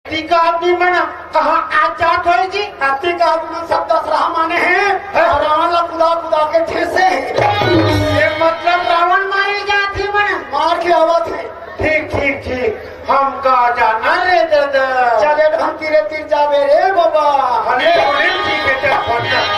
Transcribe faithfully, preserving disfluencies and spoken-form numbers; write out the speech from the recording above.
अतिक आदमी मन कहाँ आज जात होही जी? अतिक आदमी मन सब दसरहा माने हे, अउ रावण ला कुदा कुदा के ठेसे हे। ये मतलब रावण मारे जात हे मन? मार के आवत हे। ठीक, ठीक, ठीक। हमका जाना रे दादा। चले हम तीरे तीर जाबे रे बाबा। अरे, अरे, ठीक हे, चल, पहुंचा।